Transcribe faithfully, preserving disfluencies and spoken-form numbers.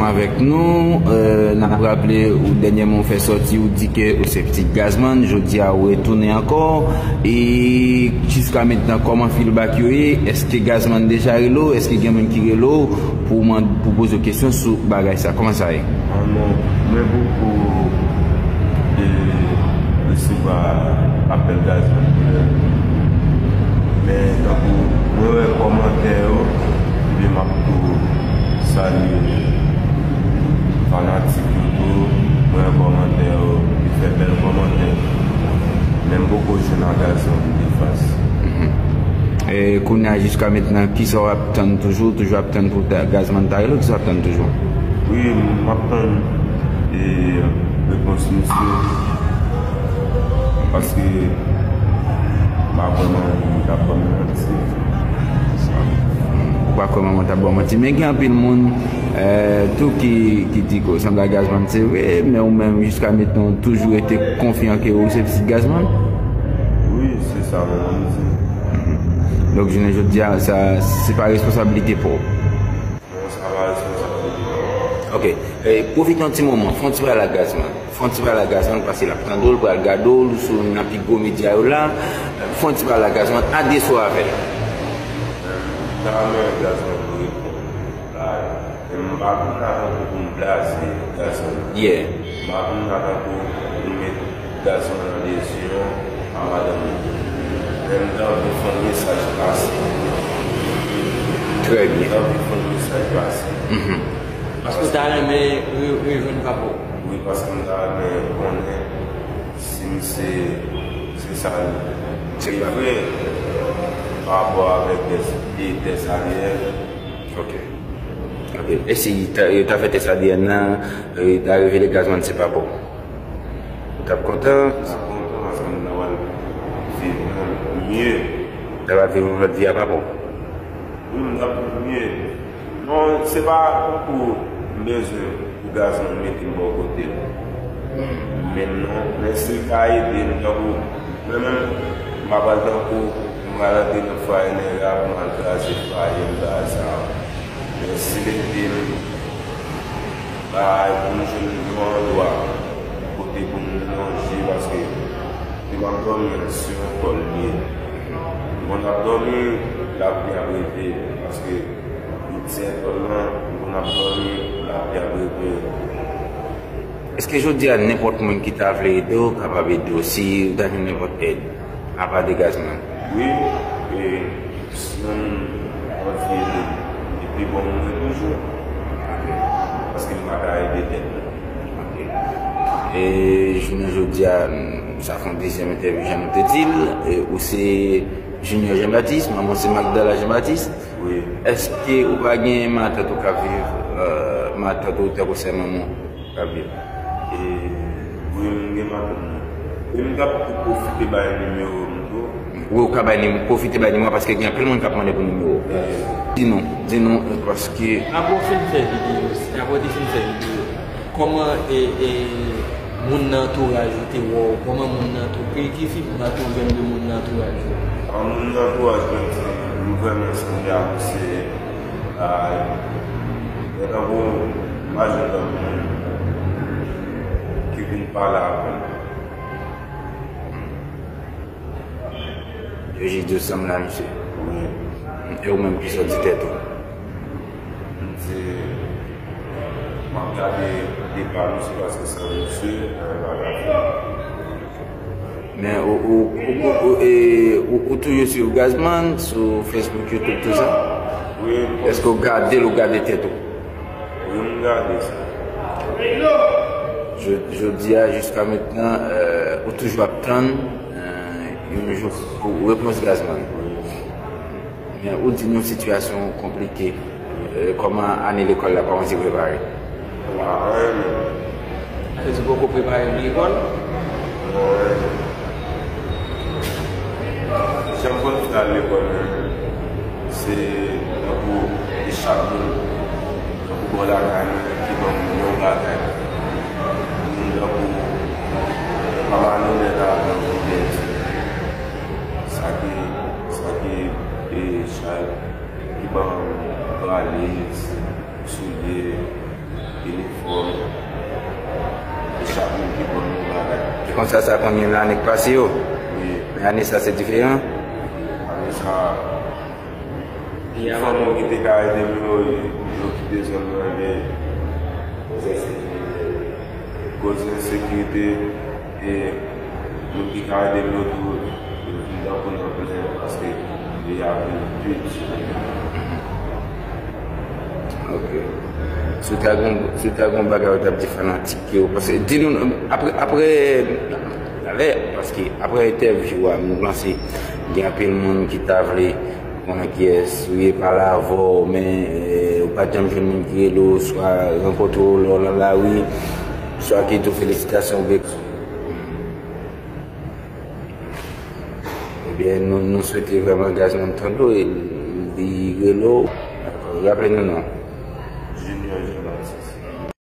Avèk nou, euh, n ap raple ou dènyèman ou fè sòti, ou di ke ou se pitit Gazman, jodi a ou retounen ankò, e jiska mentnan kòman feedback yo ye? Èske Gazman deja rele w? Èske gen moun ki rele w pou man-, pou poze w kesyon sou bagay sa? Kòman sa ye? Ah non, mwen poko e, resevwa apèl Gazman. Men tankou mwen wè kòmantè yo, epi m ap tou salye fanatik yo tou, mwen wè kòmantè yo, yo fè bèl kòmantè. Men m poko jwenn a Gazman de fas. E kounye a jiska mentnan, kisa w ap tann toujou? Toujou ap tann pou ta, Gazman ta rele w, kisa w ap tann toujou? Wi, m ap tann e, repons misye. Paske m pa kwè manman m t ap ban m manti. Ou pa kwè manman w t ap ban w manti. Men gen anpil moun, eh, tou ki, ki di ke w sanble a Gazman, se vre, men ou menm, jiska mentnan, ou toujou rete konfyan ke ou se pitit Gazman? Wi, se sa manman m di. Donk, jounen jodi a, sa, se pa responsablite pa w. Non, sa pa responsablite pa m. Ok. Eh, pwofite yon ti moman, fè yon ti pale a Gazman. Fè yon ti pale a Gazman, paske l ap tande w, l pral gade w, l sou nan pi gwo medya yo la. Fè yon ti pale a Gazman, adrese w avè l. M ta renmen Gazman reponn la. M pa konn atann pou m blaze Gazman. Yeah. M pa konn atann pou m met Gazman nan lezyon a madanm li. Men m t anvi fè yon mesaj pase. Trè byen. M t anvi fè yon mesaj pase. Mhm. Paske w ta renmen re-, rejwenn papa w? Wi, paske m ta renmen konnen si misye se sa l vle vre pa rapò avèk tès, tès A D N. Ok. Ok. E si ta, yo ta fè tès A D N nan, e ta revele Gazman se papa w? Ou t ap kontan? M t ap kontan paske m ta pral viv yon mye. Ou ta pral viv yon lòt vi a papa w? Wi, m t ap viv mye. Non, se pa tankou m bezwen pou Gazman mete m bò kote l. Men non, men si l ka ede m, tankou mwen menm, m pa pral tankou m pral antre nan fwaye nèg la pou m al kraze fwaye m, bagay sa yo. Men si l ede m, bay pou m jwenn yon andwa kote pou m lonje, paske li p ap dòmi an, se yon tòl li ye. Li konn ap dòmi, l ap gen ap reve, paske li tyen tòl lan, li konn ap dòmi, l ap gen ap reve. Èske jodi a nenpòt moun ki ta vle ede w kapab ede w si w ta jwenn nenpòt èd? Apa de Gazman. Wi, e, si yon moun anvi ede m, li pi bon moun mwen toujou. Ok. Paske m pa ka ede tèt mwen. Ok. E jounen jodi a, sa fè yon dezyèm entèvyou, jan nou te di l, e, ou se Junior Jean Baptiste, manman w se Magdala Jean Baptiste. Wi. Èske ou pa gen matant ou k ap viv, e, matant ou tankou sè manman w? K ap viv. E, wi, m gen matant mwen. E m t ap tou pwofite bay nimewo m tou. Wi, ou ka bay nim-, pwofite bay nimewo a, paske gen anpil moun k ap mande pou nimewo. E. Di nou, di nou, e, paske. Apre w fin fè videyo, apre w te fin fè videyo, kòman, e, e, moun nan antouraj ou te wè w? Kòman moun nan tou-, ki, ki fidbak ou jwenn de moun nan antouraj ou? A, moun nan antouraj mwen di, m vrèman sanble a misye. A, men tankou m pa jwenn tankou moun ki vin pale avè m. Yo jis di w sanble a misye. Wi. E ou menm, kisa w di tèt ou? M di, m ap gade depa misye paske san misye, anyen pa ka fèt. Men ou, ou, ou, ou, ou, e, ou, ou toujou swiv Gazman sou Facebook, YouTube, tou sa? Wi. Èske w gade l, ou gade tèt ou? Wi, m gade sa. Jodi a, jiska mentnan, e, ou toujou ap tann, e, yon jou pou repons Gazman. Men ou di nou sitiyasyon konplike. E, kòman ane lekòl la kòmanse prepare? Pa anyen menm. Sa vle di ou poko prepare pou lekòl? Non, anyen. Jan m konn fè al lekòl menm, se tankou e chak moun, tankou bò lakay mwen ki ban m yon bagay. Moun tankou papa Nonèt avan m pèdi. Sa ki, sa ki e chay ki ban m valiz, soulye, Konsa sa konn gen ane k pase yo. Men ane sa se diferan. Ane sa, gen fò moun ki te ka ede m yo, yo kite zòn nan, men koz ensekirite, koz ensekirite, e moun ki ka ede m yo tou, yo vin tankou nan plen, paske peyi a vin vid. Ok. Si w ta gon, si w ta gon bagay ou t ap di fanatik yo, paske di nou, apre, apre, talè, paske apre entèvyou a, m panse gen anpil moun ki ta vle konnen kiyès ou ye, pale avè w, men eh, ou pa t janm jwenn moun ki rele w, swa rankontre w lè w nan lari, swa ki di w felisitasyon oubyen. Ebyen, nou, nou swete vrèman gaz nan tande w, e li rele w, raple nou non.